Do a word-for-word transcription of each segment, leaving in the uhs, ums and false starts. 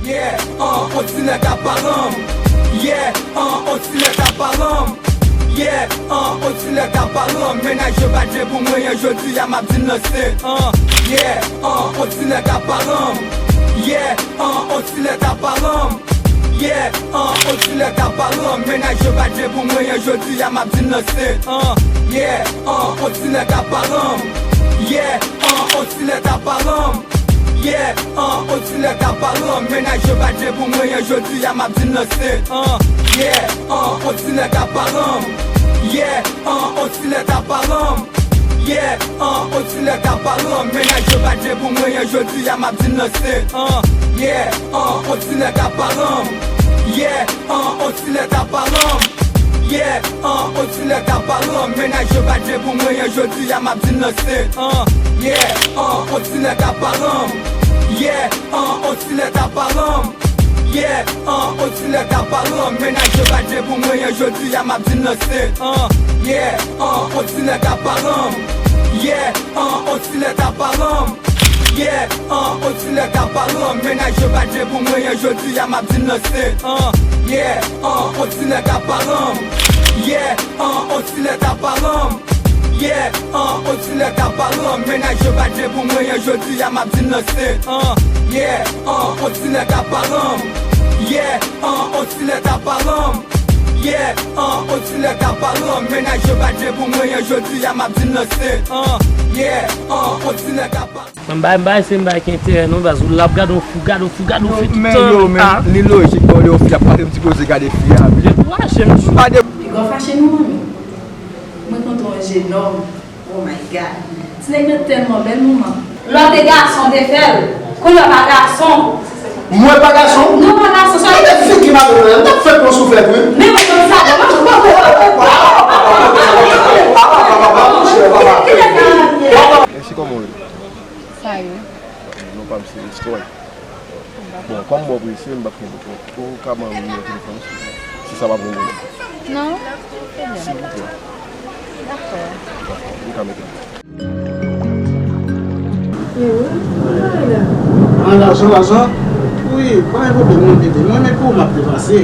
Yeah, an, on ti lè ka palanm. Yeah, an, on ti lè ka palanm. Yeah, an, on ti lè ka palanm. Mennaj yo pa dwe pou mwen, an, jodi a m ap di n lanse. An, yeah, an, on ti lè ka palanm. Yeah, an, on ti lè ka palanm. Yeah, an, on ti lè ka palanm. Mennaj yo pa dwe pou mwen, an, jodi a m ap di n lanse. An, yeah, an, on ti lè ka palanm. Yeah, an, on ti lè ka palanm. Yeah, an, on ti lè ka palanm. Mennaj yo pa dwe pou mwen, an, jodi a m ap di n lanse. An, yeah, an, on ti lè ka palanm. Yeah, an, on ti lè ka palanm. Yeah, an, on ti lè ka palanm. Mennaj yo pa dwe pou mwen, an, jodi a m ap di n lanse. An, yeah, an, on ti lè ka palanm. Yeah, an, on ti lè ka palanm. Yeah, an, on ti lè ka palanm. Mennaj yo pa dwe pou mwen, an, jodi a m ap di n lanse. An, yeah, an, on ti lè ka palanm. Yeah, an, on ti lè ka palanm. Yeah, an, on ti lè ka palanm. Mennaj yo pa dwe pou mwen, an, jodi a m ap di n lanse. An, yeah, an, on ti lè ka palanm. Yeah, an, on ti lè ka palanm. Yeah, an, on ti lè ka palanm. Mennaj yo pa dwe pou mwen, an, jodi a m ap di n lanse. An, yeah, an, on ti lè ka palanm. Yeah, an, on ti lè ka palanm. Yeah, an, on ti lè ka palanm. Mennaj yo pa dwe pou mwen, an, jodi a m ap di n lanse. An, yeah, an, on ti lè ka palanm. Yeah, an, on ti lè ka palanm. Yeah, an, on ti lè ka palanm. Mennaj yo pa dwe pou mwen, an, jodi a m ap di n lanse. An, yeah, an, on ti lè ka palanm. Mwen bay, bay, se m bay ki enterè non, baz ou l ap gade yon fi, gade yon fi, gade yon fi tout men tan. Yo, men li lojik, bon, yo, fi ap pale m ti koze, gade fi a. Dekouraje m. M pa de Pi gwo fache nou, manmi. Mwen kontre yon jenòm. Oh my God. Ti nèg nan tèlman bèl, manman. Lè w te gason, w te fè l. Kounye a w pa gason. Mwen pa gason? Non, w pa gason. Sa te figi madanm nan, m t ap fè l pran souflèt, wi. Men mwen konn sa, mwen, mwen, mwen, mwen, mwen. Èske kòman w ye? Sa yo? Non, pa m se Estoy. Bon, kòm m wè w prese, m p ap kenbe twòp. Ou ka ban m nimewo telefòn ou, silvouplè? Si sa pa pwoblèm. Non. Silvouplè. Dakò. Dakò. Ou ka mete l. An, lajan, lajan? Wi, pa gen pwoblèm non, bebe. Mwen menm pou ou m ap depanse.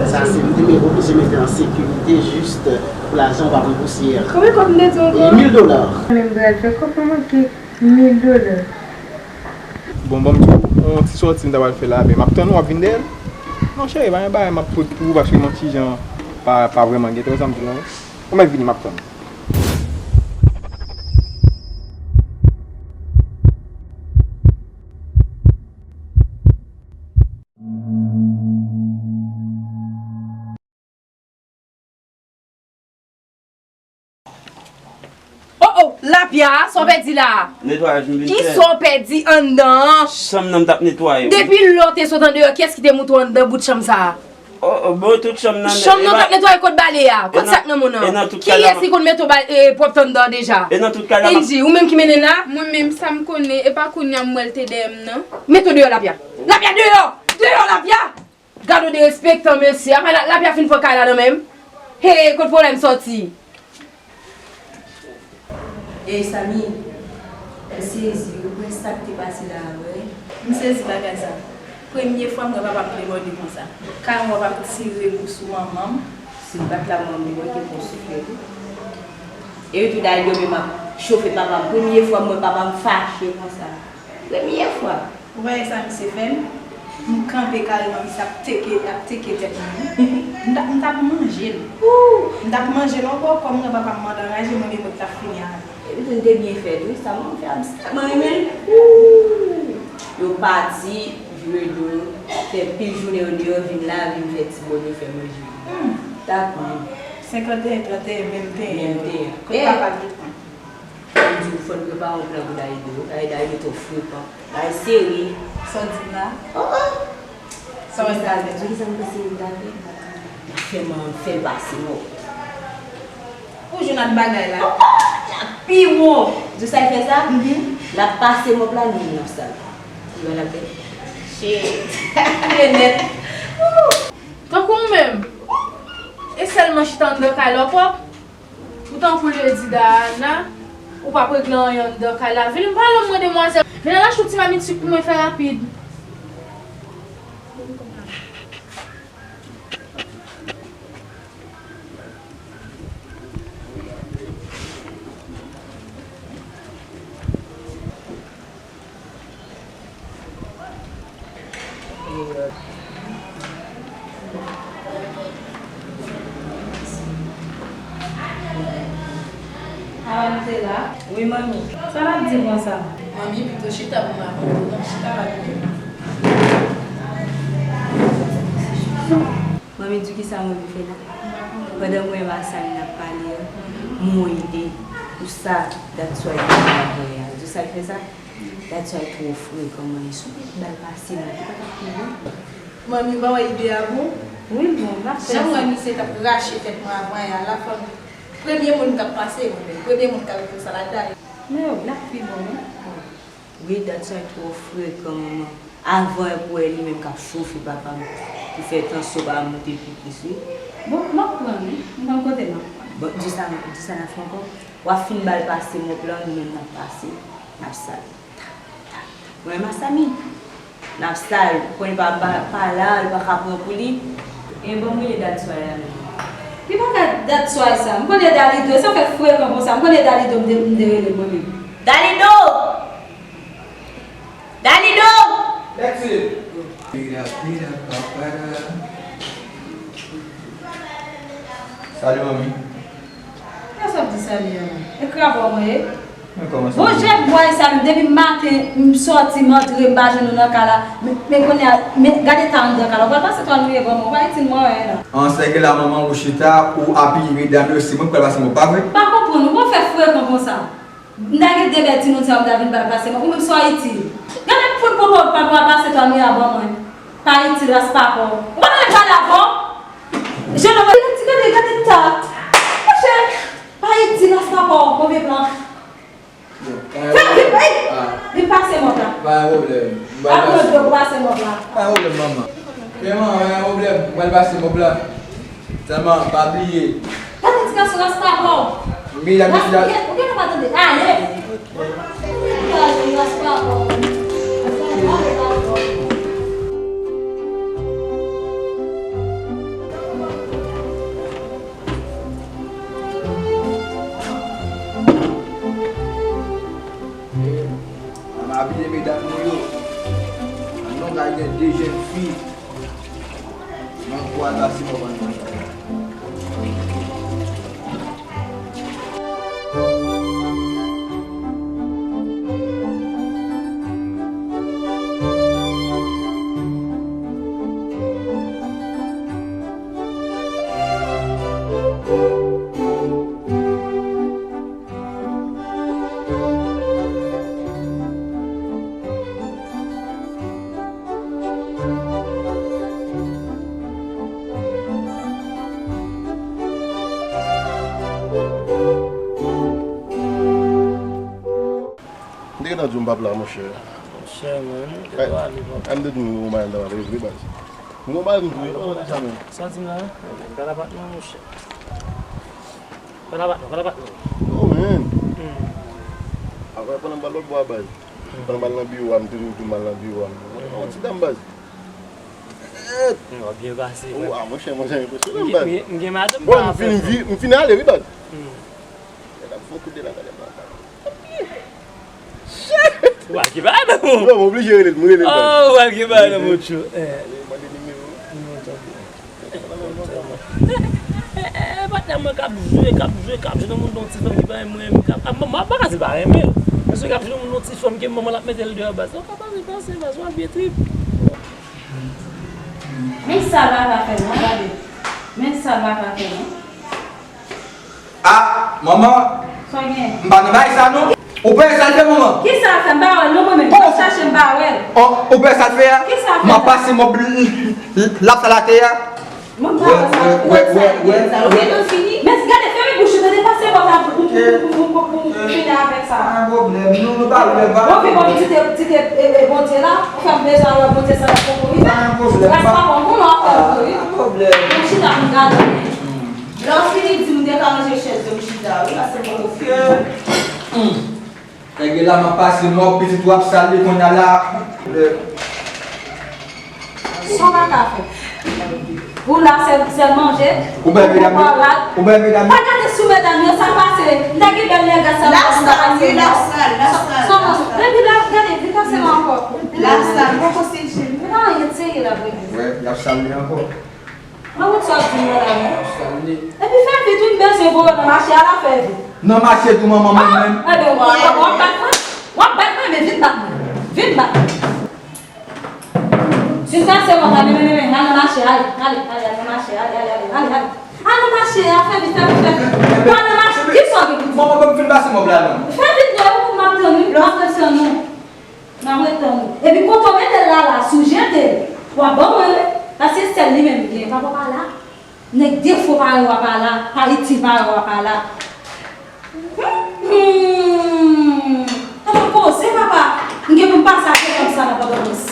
Sa se nimewo pou se mete an sekirite, jis pou lajan ou pa pran pousyè. Konbyen kòb m te di w ankò? Mil dola. Men m pral fè kòb lan manke. Mil dola. Bon, ban m di w, yon ti sòti m ta pral fè la, men m ap tann ou, w ap vin dèyè m. Non, cheri, pa gen bagay, m ap pot pou ou, paske m yon ti jan pa, pa vrèman gen tan, sa m di w lan. Ou mèt vini, m ap tann ou. Oh, oh, lapya, sa w pèdi la a? Netwayaj m vin fè. Kisa w pèdi anndan an? Chanm nan m t ap netwaye, wi. Depi lè w te sot andeyò, kiyès ki te moute w anndan bout chanm sa a? Oh, oh, bon, tout chanm nan. Chanm nan w t ap netwaye, kot bale a? Kot sak nan moun nan? Kiyès ki konn mete w ba-, e, pwòpte anndan an deja? E nan tout kay la, Angie, ou menm ki mennen la? Mwen menm, sa m konnen, e pa kounye a m wè l te dèyè m nan. Mete w deyò, lapya. Lapya, deyò! Deyò, lapya! Gad yon derespektan, mesye. Apa la, lapya fin pran kay la nan men m? Hey, kot pwoblèm sòti? Ey, Samy, m sezi, ou wè sa k te pase la a, vre? M sezi bagay sa. Premye fwa m wè papa m debòde konsa. Kay an w ap ap tire kou sou manman m. Si l pa t la, mwen menm mwen te pran souflèt tou. E tou dayè demen m ap chofe papa m. Premye fwa m wè papa m fache konsa. Premye fwa. Ou pa wè sa misye fè m? M kanpe kareman, misye ap teke, ap teke tèt mwen. M t ap, m t ap manje l. M t ap manje l ankò, kòm mwen papa m mande anraje, mwen menm mwen t ap fini avè l. Epi tou, l te byen fèt, wi, sa mwen fè a, m sa mwen renmen l. Yo pati, vire do, fè pil jounen yo deyò, vin la, vin fè ti bòn yo fè manje. Hmm. T ap mwen. Senkanteyen, tranteyen, venteyen. Venteyen. Kot papa l te pran? Mwen di w fò n prepare yon plan pou Daïda, wi. Daïda, li twò frekan. Bagay serye. Sa w di m la? Oh, oh. Sa w wè m ta fè? Ou di sa m panse m ta fè? L ap fè m, fè l pase mò. Ou jwenn ak bagay la? Oh, oh, l ap pi bon. Di w sa l fè sa? Mhm. L ap pase mòp la, nou nan sal. Li wè l ap fè. Cheri. Li nèt. Tankou w menm. E sèlman chita anndan kay la w pwòp? Ou tankou Lady Diana, ou p ap regle anyen anndan kay la. Vin pale mwen demwazèl. Vin al achte yon ti mamit sik pou mwen fè rapid. Awa nou te la. Wi, manmi. Sa l ap di konsa? Manmi, pito chita pou m akonprann. Chita la, manmi. Manmi, di w kisa mwen vin fè la? Pandan mwen e Masami n ap pale a, m wè yon ide pou sa dat swa li te fè a. Di w sa k fè sa? Dat swa li twò frekan, manmi. Si w te bal pase mwen, li pa t ap pi bon. Manmi, w pa wè ide a bon? Wi, l bon, n ap fè sa. Jan m wè misye t ap rache tèt mwen avan yè a la, fò m, premye moun k ap pase, mwen menm, premye moun k ap fè sa la, dayè. Men yo, l ap pi bon, non? Wi, dat sa twò frekan, manman. Avan e pou wè li menm k ap chofe papa m pou fè tansyon pa moute pi plis, wi. Bon, m ap pran, wi. M konn kote m ap pran. Bon, di sa, di sa n ap fè ankò. W ap fin ba l pase mòp lan, nou menm n ap pase, n ap sal. Mwen, Masami, n ap sal. Ou konnen pa, pa, pa la, li pa ka pran pou li. E bon, mwen ye dat sway la menm. Li pa ka dat sway sa. M konnen Dalido, sa fè frekan konsa. M konnen Dalido, m de, m de rele mwen menm. Dalido! Dalido! That's it. Pira, pira, papara. Salut, manmi. Kiyès w ap di salut a la? E krab ou mwen ye? Men kòman sa? Bon, Jèf bway sa, m depi maten, m sòti, m antre, m pa jwenn ou nan kay la. Men, men kounye a, men gade ta anndan kay la. Ou pral pase twa nwit ban mwen, ou pa itil mwen anyen la. An, sèke la, manman, ou chita, ou apiye medam yo, se mwen k pral pase mòp, pa vre? Pa konprann, ou konn fè frekan konsa. M ta gen de bèl timoun sa yo, m ta vin ba l pase mòp. Ou menm sa w itil. Gade pou l pran mòp pa pase twa nwit ban mwen. Pa itil, ras pa kò. Ou pa tande m pale avè w? Jan w ap gade, gade, gade ta. Monchè, pa itil, ras pa kò, move plan. Bon, pa gen pwoblèm. Vin, vin, vin pase mòp la. Pa gen pwoblèm. M pral pase. Ap mande w pase mòp la. Pa gen pwoblèm, manman. Men manman, pa gen pwoblèm. M pral pase mòp la. Sèlman, pa bliye. Gade ti gason, ras pa kò. Medam, mesye, dam. Ou gen, ou gen pa tande. Ale. Ale, ras pa kò. Ann abiye medam nou yo. Ann non, kay gen de jèn fi. Nan kwa la, si mwen konn mwen. M te gentan di w m p ap la, monchè. Monchè, mwen, m te dwe ale, papa. Ay, m te di w yon bagay nan vre, baz. M gon bagay m di w, ou konn sa menm. Sa w di m la? M pa nan apatman, monchè. Pa nan apatman, pa nan apatman. Non, men. Hmm. Apre, pandan m pral lòt bò a, baz. Hmm. Pandan m al nan biwo a, m te di w tou m al nan biwo a. Yon ti dam, baz. Hmm, w ap byen pase, frè. Wa, monchè, monchè, enpresyone m, baz. M gen, m gen madanm. Bon, m fin vi-, m fin ale, wi, baz. Hmm. Nèg ap fè yon kout de la, gade m la. Ou al gen bagay nan men w. Non, m oblije rele l, m rele l, baz. Oh, ou al gen bagay nan men w, tchou. Eh. Mande nimewo. Non, tanpri. Eh, patnè mwen k ap jwe, k ap jwe, k ap jwe nan moun yon ti fanm ki pa renmen mwen, k ap, ah, mwen, mwen pa ka di l pa renmen l. Men se k ap jwe nan moun yon ti fanm ke manman l ap mete l deyò, baz. Ou ka pase, pase, baz, ou al byen trip. Men sa l pa ka fè non, gade. Men sa l pa ka fè non. Ah, manman. Sa w gen? M pa nan bagay sa non. Ou pa wè sa l fè, manman? Kisa l fè? M pa wè l non, mwen menm. Kòman? M ap chache, m pa wè l. Oh, ou pa wè sa l fè a? Kisa l fè? M ap pase mòp l-, l-, l ap sal atè a. Mwen pa wè sa, wè, wè, wè, wè, wè. Ou gentan fini? Men gade, fèmen bouch ou, tande, pase mòp la pou, pou, pou, pou, pou, pou fini avèk sa. Pa gen pwoblèm, nou, nou pa wè, pa. Bon, pi bon, ti te, ti te, e, e, Bondye la, ou fè m bezwen wè Bondye sa, la konprann, wi. Pa gen pwoblèm, ras pa bon, bon, non, fè vre, wi. Pa gen pwoblèm. Mwen chita pou m gade. Lè w fini di m, ou te ka ranje chèz yo, m chita, wi, paske mwen okipe. Nèg la, m ap pase mòp, pitit w ap sale kounye a la. Lè Sa w pa ka fè. Ou la, sèl, sèl manje. Ou bay medam yo. Ou bay medam yo. Pa gade sou medam yo, sa pase. M ta gen bèl nègès sa. Lasal, wi, lasal, lasal. Sa, sa, epi la, gade, vin pase la ankò. Lasal, poko sijil. Men anyen serye la, vre. Wè, y ap sal li ankò. Mwen, ou sa di mwen la, non? Y ap sal li. Epi fè vit, wi, m bezwen voye nan mache a, la fè vit. Nan mache tou, manman, mwen menm. Ebyen, w ap bat mwen? W ap bat mwen, men vin bat mwen. Vin bat mwen. Vin pase mòb la, men, men, men, men, al nan mache, ale, ale, ale, al nan mache, ale, ale, ale, ale, ale. Al nan mache, a, fè vit, fè vit, fè vit. Al nan mache, kisa w gen pou di? Manman, ban m fin pase mòb la, non. Fè vit, non, ou m ap tann, wi, m ap ret tann ou. M ap ret tann ou. Epi kote w mete l la, la, si w jete l, w ap ban mwen, wi. Paske sèl li menm m gen, papa pa la. Nèg defo parèy w a pa la, pa itil parèy w a pa la. Hmm. Papa koze, papa. M gen pou m pase ak yon nèg sa nan Pòtoprens.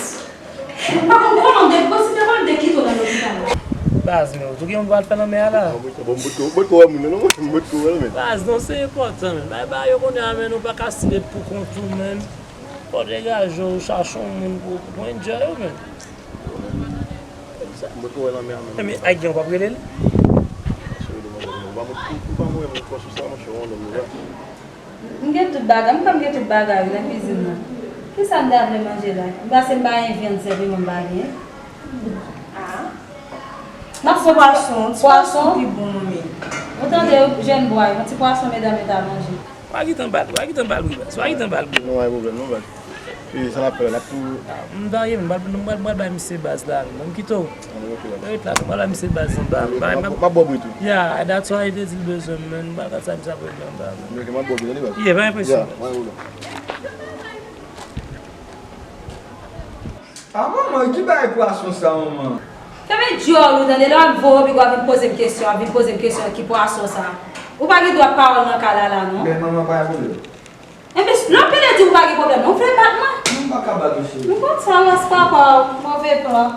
M pa konn kòman m te, mwen si te konn m te kite w nan lopital la. Baz, men ou tou gen yon pral fè nan mè a la. Bon, m potko, m potko wè moun nan, non, m potko wè l, men. Baz, non, se enpòtan, men. Bay, bay, yo konnen a, men nou pa ka site pou kont ou, men. Fò w degaje w, chache yon moun pou, pou enjoy ou, men. Mwen tou wè lanmè a menm. Ebyen, Aignan w p ap rele l? Cheri demoiselle, ou pa mwen, ou, ou pa mwen, mwen fò sou sa, monchè, ou yon nonm, ou wè. M gen tout bagay, m kwè m gen tout bagay wi nan kwizin nan. Kisa m ta vle manje la? M panse m pa gen vyann senpleman m pa gen. Ah. M ap fè pwason, ti pwason pi bon, wi. Ou tande jèn bwa yo, yon ti pwason medam yo ta manje. Pa gentan ba l, pa gentan ba l bri baz, pa gentan ba l bri. Non, pa gen pwoblèm, non, baz. E sa n ap fè la, n ap tou. M ta ye, m pral, m pral, m pral bay misye baz la, non, m kite w. Ret la, m pral bay misye baz anba. M ap ba w bri tou. Yeah, that's why li te di l bezwen m, men m pral gad sa misye ap regle anba. Ok, m ap ba w bri, tande, baz. Yeah, pa gen presyon. Yeah, pa gen pwoblèm. A manman, ki bagay pwason sa, manman? Fèmen dyòl ou, tande, lè w ap voye w pi gwo, w ap vin poze m kesyon, w ap vin poze m kesyon ki pwason sa. Ou pa gen dwa pawòl nan kay la, la, non. Men manman, pa gen pwoblèm. Enben, lè w pile di ou pa gen pwoblèm, non, ou vle bat mwen? Non, m pa ka bat ou, cheri. M konn sa, rès papa w, move plan.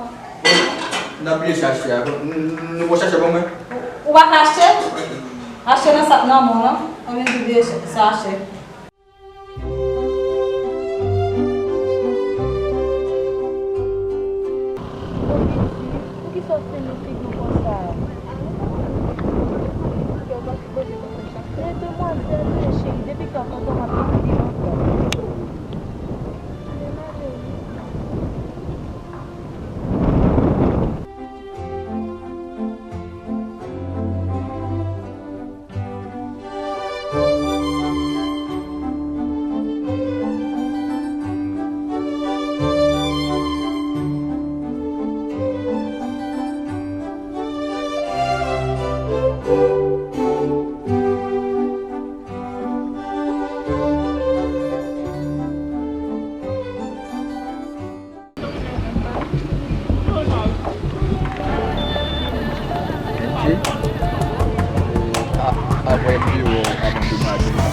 N ap bliye chache a. Nou, nou, nou pran chache ban mwen? Ou pa ka achte? Achte nan sak nan men w lan. Anben, nou bliye chache. Poukisa w fè nou figi w konsa? Kè w pa sipoze konsa. Men demwazèl, men cheri, depi kankan w ap tann li lontan? Men male wi. Ok. A, apre m vire w avan de maten.